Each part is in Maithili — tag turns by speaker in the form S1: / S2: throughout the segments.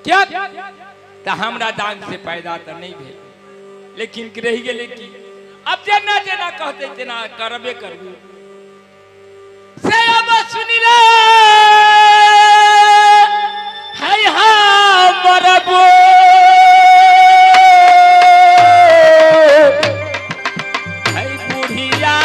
S1: क्या तऽ हमरा दान से पैदा तऽ नहि भेल, लेकिन रहि गेलै की, अब जेना जेना कहतै तेना करबे करबै। से अब सुनि ले है हमर है बुढ़िया,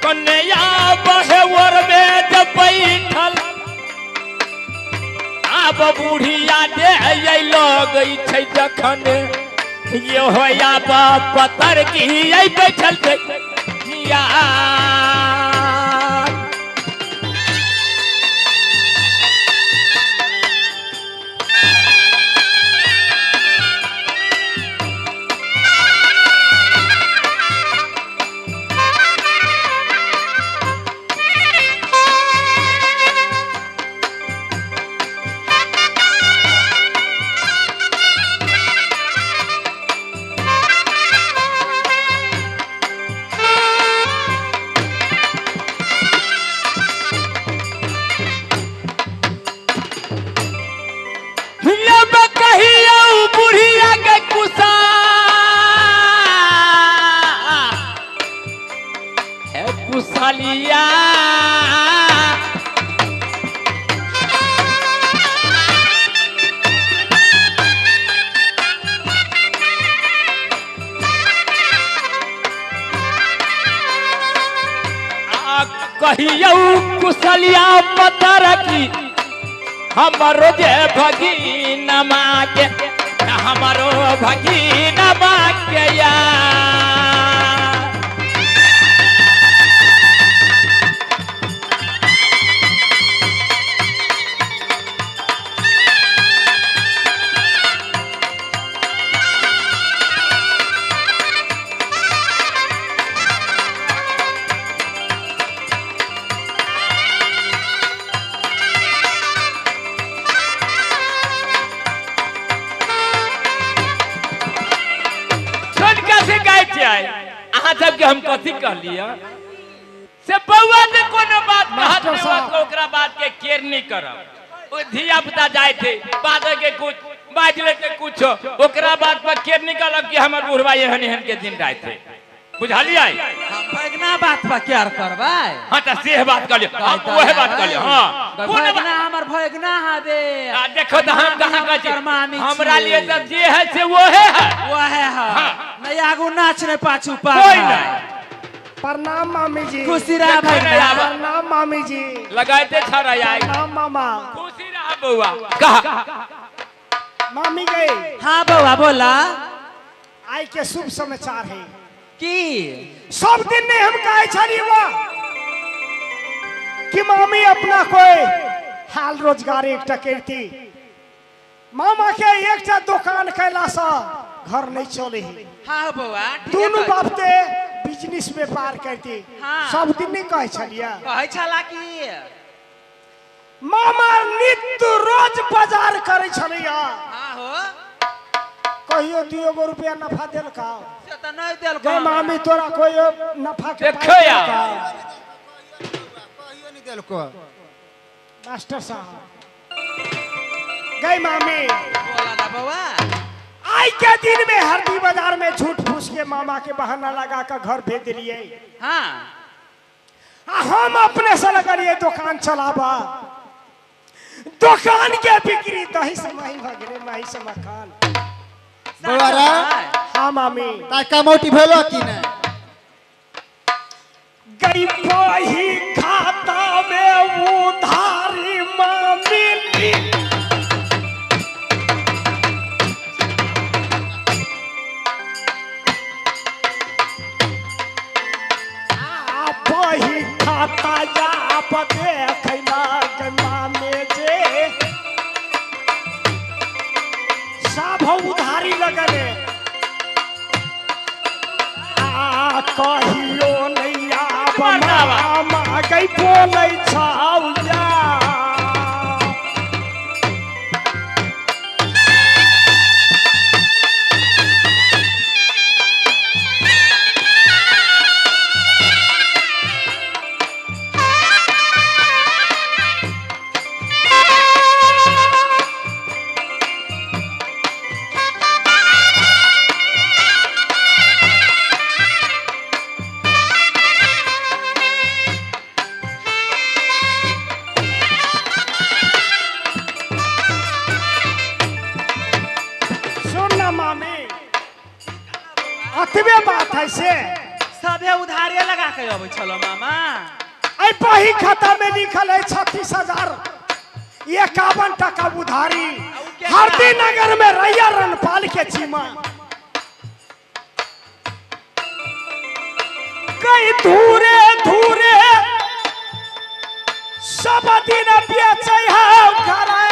S1: कन्या बहेवर में जब बैठल, आब बुढ़िया दे लगै छै जखन ये होया पतर की बैठल छै या। लब कहियौ बुढ़िया के कुसा है कुशलिया, आ कहियौ कुशलिया पतर की हमरो जे भगीनमा के, हमरो भगीनमा के या। छोटका से गाय छियै अहाँ सबके, हम कथी कहलियै से बौआ जे कोनो बात कहत
S2: मास्टर
S1: ने
S2: साहब।
S1: ओकरा बात के केयर नहीं करब। ओ धिया पुता जाय थे बाजै के कुछ बाज लेते कुछ, ओकरा बात पर केयर नहीं करब कि हमर बुढ़वा एहन एहन के दिन राति थे, बुझलियै?
S3: भगना बात पर केयर करबै।
S1: हाँ तऽ सेह बात कहलियै, हम ओहे बात कहलियै। हाँ, कोन बात?
S3: भगना हमर भगना हबे।
S1: आ देखो तऽ हम कहाँ कहै छी,
S3: मामी
S1: हमरा लिए तऽ जे है से ओहे है,
S3: वहे है।
S1: हाँ।
S3: नहीं आगू नाच नहीं पाछू पाग।
S1: कोई नहीं।
S2: प्रणाम मामी जी।
S3: खुशी रह
S1: देखो
S3: भगना।
S1: नहीं आब।
S2: प्रणाम मामी जी।
S1: लगाते छड़ा आइ।
S2: प्रणाम मामा।
S1: खुशी रह बौआ। कहा
S2: मामी गई।
S3: हाँ बौआ बोला।
S2: आई के शुभ समाचार है।
S3: की
S2: सब दिन नहीं हम कहे छलिए बा कि मामी अपना कोई हाल रोजगार एकटा करती, मामा के एकटा दुकान कैला से घर नहीं चले है।
S3: हाँ बौआ ठीके
S2: दोनों
S3: कहै।
S2: बाप ते बिजनेस व्यापार करती।
S3: हाँ।
S2: सब दिन नहीं कहे छलिए।
S3: कहै छला की
S2: मामा नित्य रोज बाजार करे छलिए।
S3: हाँ हो।
S2: कहियो 2 गो रुपया नफा देलका?
S3: से तऽ नहि देलको।
S2: गै मामी तोरा कोई नफा के
S1: देखो
S2: पाइ
S1: यार।
S2: देलका?
S4: कहियो नहीं देलको।
S2: मास्टर साहब गई मामी।
S3: बोला ना बौआ।
S2: आई के दिन में हरदी बाजार में झूठ फूस के मामा के बहाना लगा कर घर भेज दिलिए।
S3: हाँ।
S2: आ हम अपने से लगलिए दुकान चलाबा, दुकान के बिक्री दही से माही भगरे माही से मखान।
S4: बौआ रे।
S2: हाँ मामी।
S4: ता कमौटी भेलो कि नहीं?
S2: गई वही खाता में उधारी मामी ली। आ वही खाता जाप देखैला के मामे जे सब उधारी लगले। आ कहियो नहीं आब मामा गई बोलै छौया। अतबे बात है से
S3: सभे उधारे लगा के अबै छलो मामा।
S2: एहि बही खाता में लिखल है 36,051 टका उधारी हरदी नगर में रैया रणपाल के चीमा। कई धूरे धूरे सब दिन बेचै हौ घरे,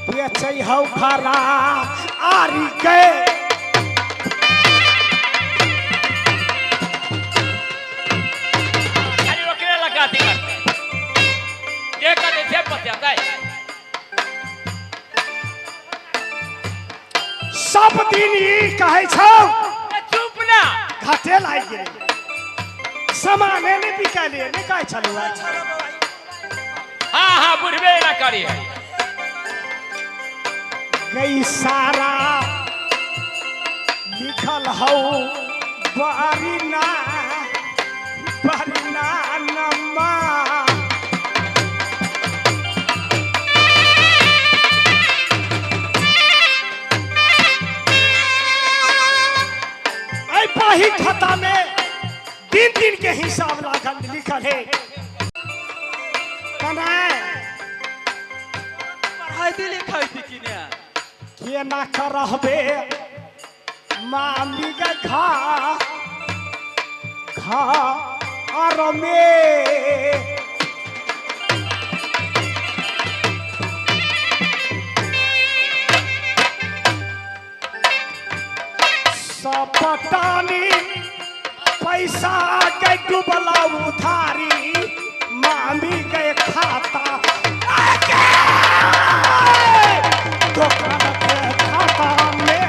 S2: बेचै हौ घरा आरी के।
S1: खाली ओकरे लगा दी करते जे कहते से बतियाता।
S2: सब दिन ई कहै छौ
S1: चुप ना,
S2: घाटे लागि गेलै, सामाने नहि बिकायले, नहि कहै छलहुँ।
S1: हाँ हाँ बुढ़बे ना करी है।
S2: गई सारा लिखल हौ बारिना बारिना नमा। ऐ पाही खाता में दिन दिन के हिसाब लागल लिखल है।
S3: पढ़ाई लिखाई की ने
S2: केना करहबे मामी के घा घा और में। सपटानी पैसा के डूबला उधारी मामी के खाता दुकान के खाता में।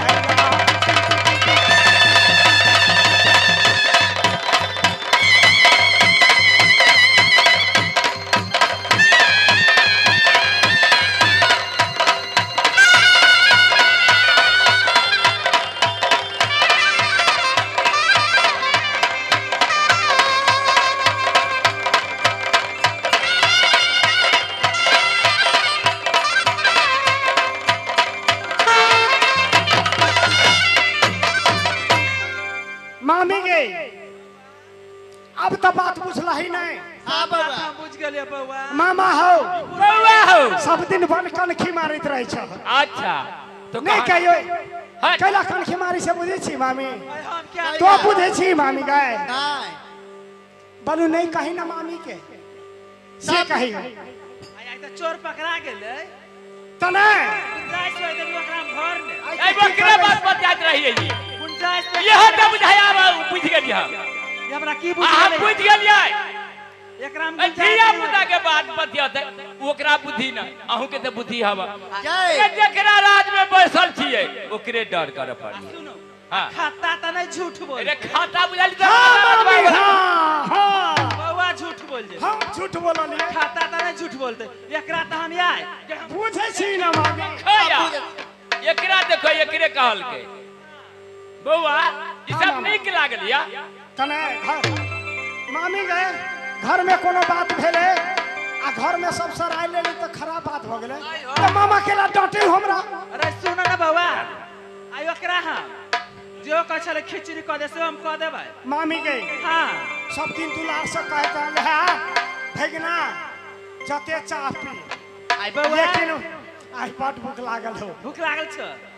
S2: मामी गे अब तो बात बुझला ही नहीं।
S4: हाँ बउआ
S3: हम बुझ गेलियै बउआ।
S2: मामा हो
S1: बउआ हो
S2: सब दिन बन कनखी मारैत रहै छ।
S1: अच्छा तो
S2: नहीं कहियो कैला कनखी मारी से बुझै छी मामी?
S3: हम क्या
S2: तो बुझै छी मामी गए
S4: नहीं
S2: बोलू नहीं कही ना मामी के से कही
S3: आइ तऽ चोर पकड़ा गेलै
S2: त नहीं
S3: गुंजाइश होय देबी ओकरा घर ने।
S1: ऐ बकरा बात बतियात रहिए जी
S3: गुंजाइश
S1: यह त बुझाया बुझ गेलियै हम।
S3: हमरा की बुझ
S1: अहाँ बुझ गेलियै
S3: एकरा में
S1: धिया पुता के बात बतियाते ओकरा बुद्धि ना, अहूँ के त बुद्धि हवा। जकरा राज में बैसल छियै ओकरे डर करे पड़ी।
S3: सुनो
S1: हां
S3: खाता त नहीं झूठ बोल।
S1: अरे खाता बुझाली त
S2: हां मामी हां हां
S3: बउआ झूठ बोल जे।
S2: हम झूठ बोललियै
S3: खाता त नहीं झूठ बोलते एकरा त हम आय
S2: बुझै छी ना मामी।
S1: एकरा देखो एकरे कहलकै बउआ ई सब नीक लागल या
S2: तने घर मामी गए घर में कोनो बात भेलै आ घर में सब सराय लेली त खराब बात भ गेलै त मामा केला डांटे हमरा।
S3: अरे सुन ना बउआ आइ ओकरा हम जो कहै छलै खिचड़ी क दे से हम क देबै
S2: मामी गए।
S3: हां
S2: सब दिन दुलार से कहत रहले है भगना जते चाह पी
S3: आइ बउआ
S2: लेकिन आई बड भूख लागल हो।
S3: भूख लागल छ।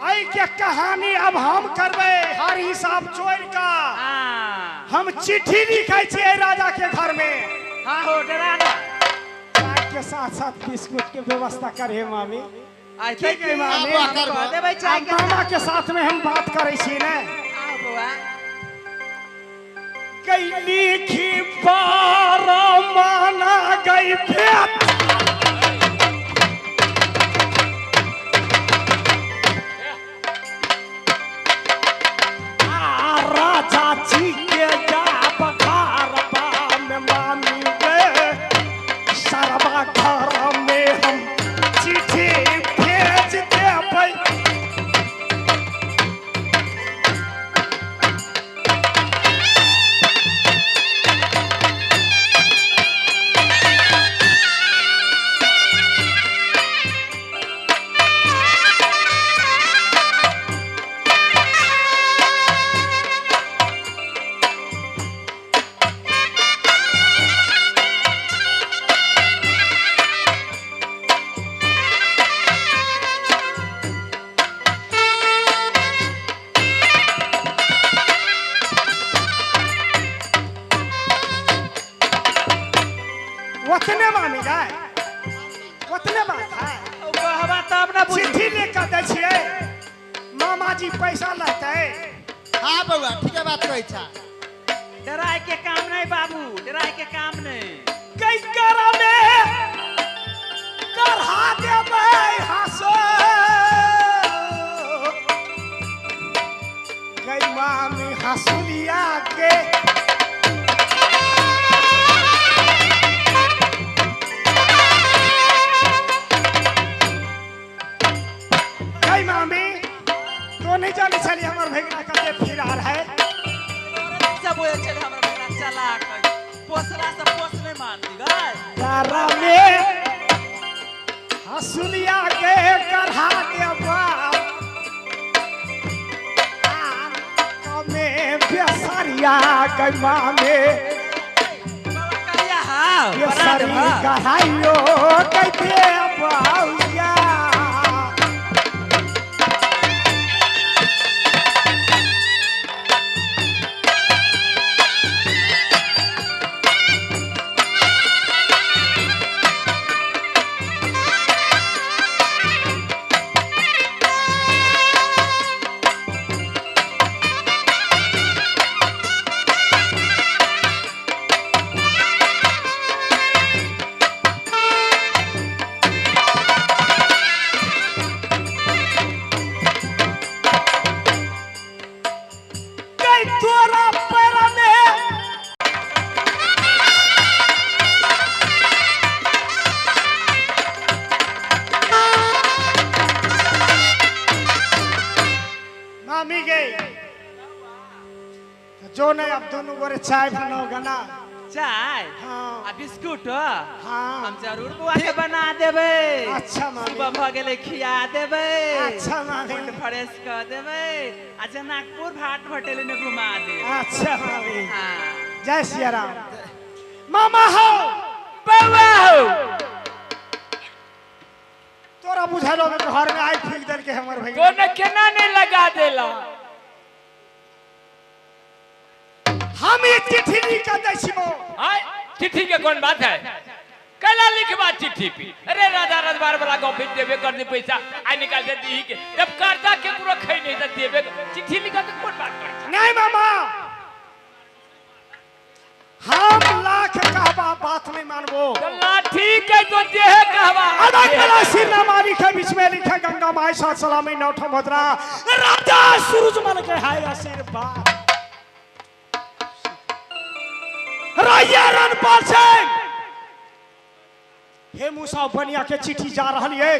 S2: आई के कहानी अब हम करबै हर हिसाब जोड़ का। हम चिट्ठी लिखै छियै राजा के घर में।
S3: हाँ हो डरा ना।
S2: चाय के साथ साथ बिस्कुट के व्यवस्था करे मामी।
S3: आई
S2: ठीक है मामी
S3: देबै चाय के
S2: मामा के साथ में हम बात करै छी ने।
S3: हाँ बउआ
S2: गई लिखी बारह माना गई फेत राजा जी के जा बघारबा में मामी गे सरबा घर में हम चिट्ठी भेज देबै। मामा जी पैसा लेते।
S4: हाँ बउआ ठीक है बात कहै छा।
S3: डराय के काम नहीं बाबू, डराय के काम नहीं।
S2: कई करा में करहा देबै हंसो गई मामी हंसुलिया के। गई मामी तो नहीं जाने चली हमर भैगना कते फिरार है।
S3: सब बोले चले हमरा भैगना चलाक है, पोसला से पोस नहीं मानती गए।
S2: करा में हंसुलिया के करहा देबा में बेसरिया गई मामे
S3: करिया। हां
S2: बेसरी कहाइयो कह दे बाउया। जो नहीं अब दोनों गोरे चाय बनाओगे ना।
S3: चाय?
S2: हाँ।
S3: आ बिस्कुट?
S2: हाँ।
S3: हम जरूर बुआ के बना देबे।
S2: अच्छा मामी।
S3: सुबह भ गेलै खिया देबे।
S2: अच्छा मामी।
S3: मूड फ्रेश क देबे आ जनकपुर भाट होटल में घुमा देबे।
S2: अच्छा मामी।
S3: हाँ।
S2: जय सिया राम। मामा हो
S1: बउआ हो
S2: तोरा बुझालो में घर में आई फेंक देल के हमर भैया।
S1: तो ने केना नहीं लगा देला।
S2: हम ये चिट्ठी लिख के दै छिबो।
S1: हाय चिट्ठी के कौन बात है, कैला लिखबा चिट्ठी पे। अरे राजा रजबार वाला गौ भेज देबे कर दे पैसा आई निकाल दे दी के, जब कर्जा के पूरा खै नहीं त देबे चिट्ठी लिखा के कौन बात कर।
S2: नहीं मामा हम लाख कहबा बात नहीं मानबो।
S1: चला ठीक है तो देह कहबा।
S2: अदा कला सिरनामा लिखे बीच में लिखे गंगा माई सात सलामी नौठम भद्रा राजा सूरजमल के हाय आशीर्वाद। राजा रणपाल सिंह हे मूसा बनिया के चिट्ठी जा रही है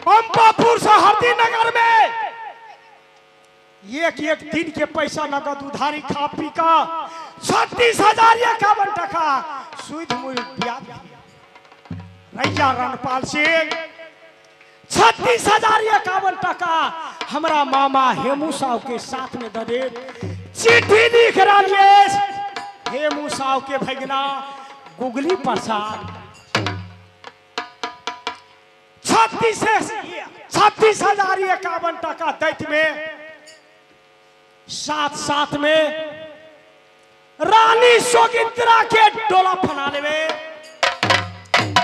S2: पंपापुर से हरदी नगर में एक एक दिन के पैसा नगद उधारी खा पी का 36,051 टका सुध मूल ब्याज। रैया रणपाल सिंह 36,051 टका हमरा मामा हेमू साहु के साथ में दे दे। चिट्ठी लिख रही है हेमू साहु के भगना गुगली प्रसाद 36,051 टका दैत में साथ साथ में रानी सोगित्रा के डोला फना लेवे,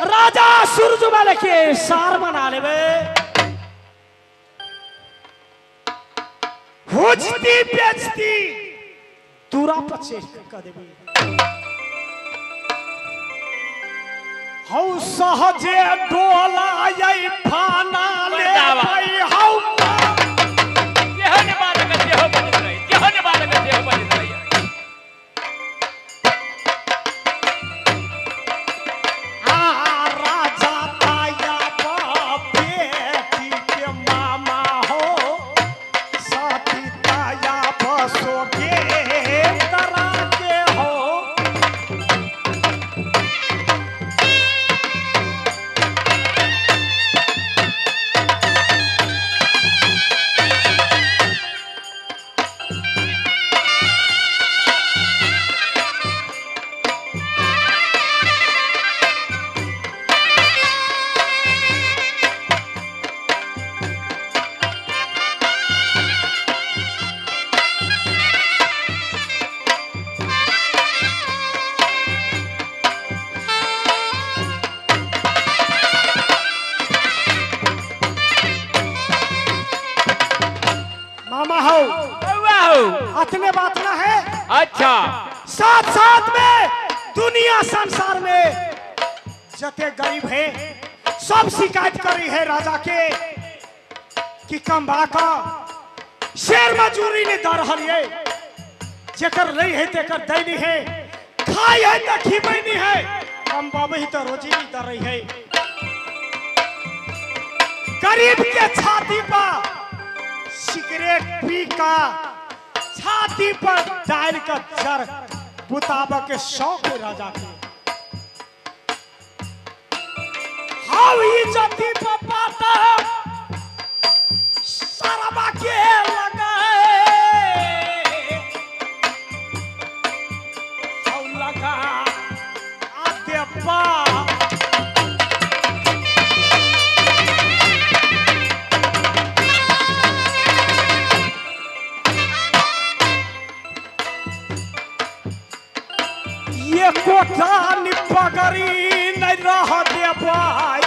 S2: राजा सूरजमल के सार बना लेवे। हुजती बेचती दूरा पचेस कर देवी। हौ सहजे डोला यही फाना ले भाई हौ
S1: जेहो ने बालक जेहो बजत रही, जेहो ने बालक जेहो बजत रही।
S2: आ राजा ताया बेटी के मामा हो साथी ताया बसो के तरा के हो। अतने बात ना है।
S1: अच्छा
S2: साथ साथ में दुनिया संसार में जते गरीब है सब शिकायत करी है राजा के कि कम का शेर मजूरी ने दर रहा है, जेकर नहीं है तेकर दैनी है, खाई है तो खीबै नहीं है, कम बाबे तो रोजी नहीं दर रही है। गरीब के छाती पर सिगरेट पी का छाती पर डाल का जर बुताबा के शौक है राजा के। How he जाति पर पाता शराबा के लगा लगा आते पा ये कोठा निपगरी नहीं रह दे भाई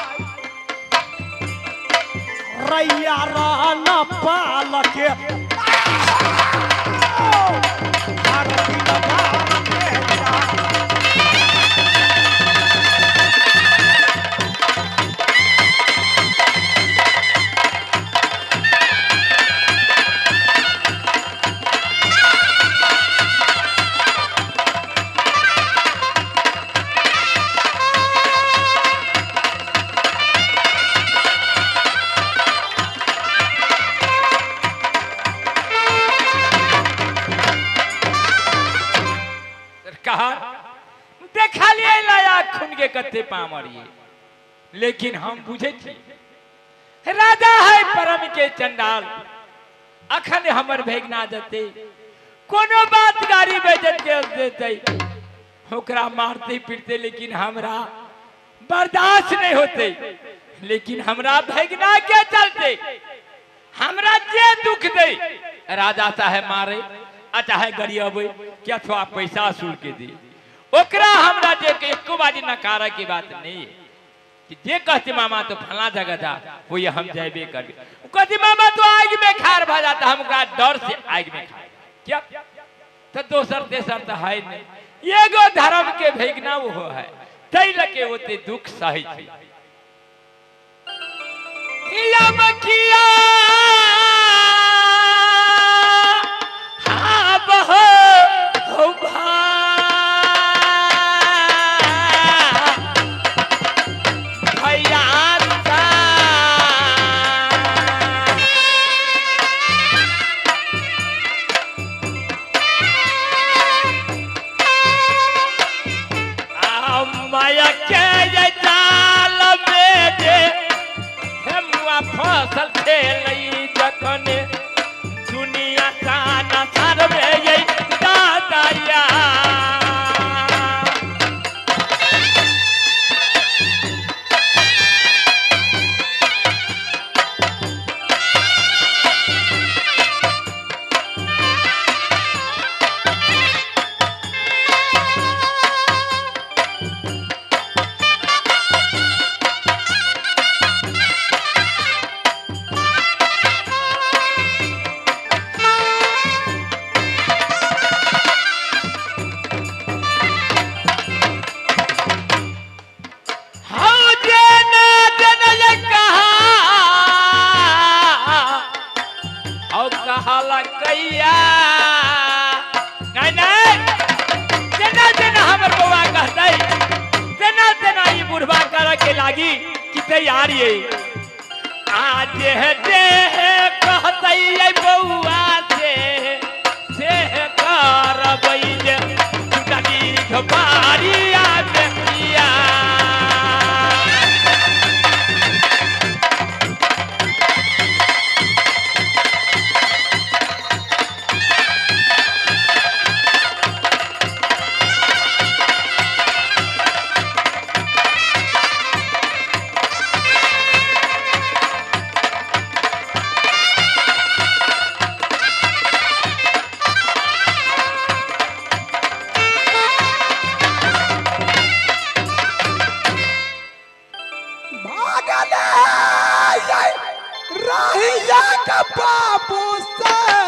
S2: रैया रहना पाल के
S1: कते पामर ये, लेकिन हम बुझे छी राजा है परम के चंडाल, अखन हमर भेगना जते कोनो बात गाड़ी बेजत के देते ओकरा मारते पीटते, लेकिन हमरा बर्दाश्त नहीं होते। लेकिन हमरा भेगना के चलते हमरा जे दुख दे राजा चाहे मारे आ चाहे गरियाबे कि अथवा पैसा असूल के दे, ओकरा हमरा जे एको बाजी नकारा की बात नहीं है कि जे कहते मामा तो फला जगह जा वो ये हम जाबे करबे, कहते मामा तो आग में खार भ जाता, हम ओकरा डर से आग में खार क्या तो दोसर तेसर तो है नहीं, एगो धर्म के भेगना वो है तै लके ओते दुख सही छै। मकिया हाँ बहो हो भा फसल खेलई जखन दुनिया साना सारवे ये दादाया
S5: बाबू से।